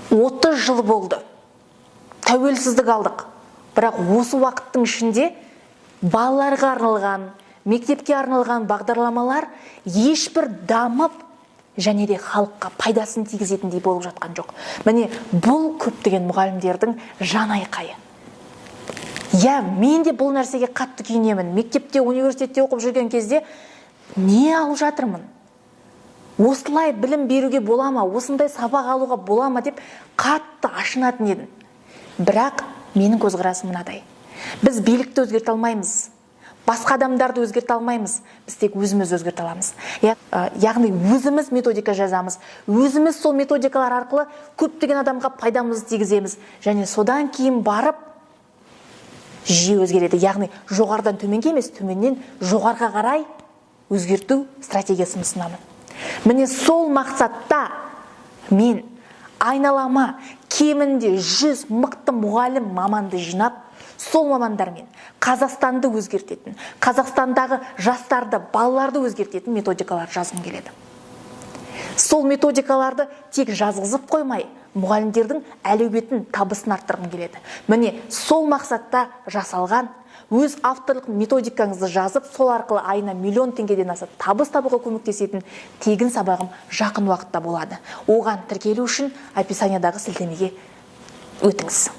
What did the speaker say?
30 жыл болды, тәуелсіздік алдық, бірақ осы уақыттың ішінде балаларға арналған, мектепке арналған бағдарламалар ешбір дамып және де халыққа пайдасын тигізетіндей болып жатқан жоқ. Міне, бұл көптеген мұғалімдердің жан айқайы. Иә, мен де бұл нәрсеге қатты күйінемін. Мектепте, университетте оқып жүрген кезде не алып жатырмын, осылай білім беруге бола ма, осындай сабақ алуға бола ма деп қатты ашынатын едім. Бірақ менің көзқарасым мынадай: біз билікті өзгерте алмаймыз, басқа адамдарды өзгерте алмаймыз, біз тек өзіміз өзгерте аламыз. Яғни өзіміз методика жазамыз, өзіміз сол методикалар арқылы көптеген адамға пайдамызды тигіземіз және содан кейін барып жүйе өзгереді. Яғни жоғарыдан төменге емес, төменнен жоғарыға қарай өзгерту стратегиясын ұсынамын. Міне, сол мақсатта мен айналама кемінде 100 мықты мұғалім маманды жинап, сол мамандармен Қазақстанды өзгертетін, Қазақстандағы жастарды, балаларды өзгертетін методикалар жазғым келеді. Сол методикаларды тек жазғызып қоймай, мұғалімдердің әлеуетін, табысын арттырғым келеді. Міне, сол мақсатта жасалған, өз авторлық методикаңызды жазып, сол арқылы айына миллион теңгеден аса табыс табуға көмектесетін тегін сабағым жақын уақытта болады. Оған тіркелу үшін описаниядағы сілтемеге өтіңіз.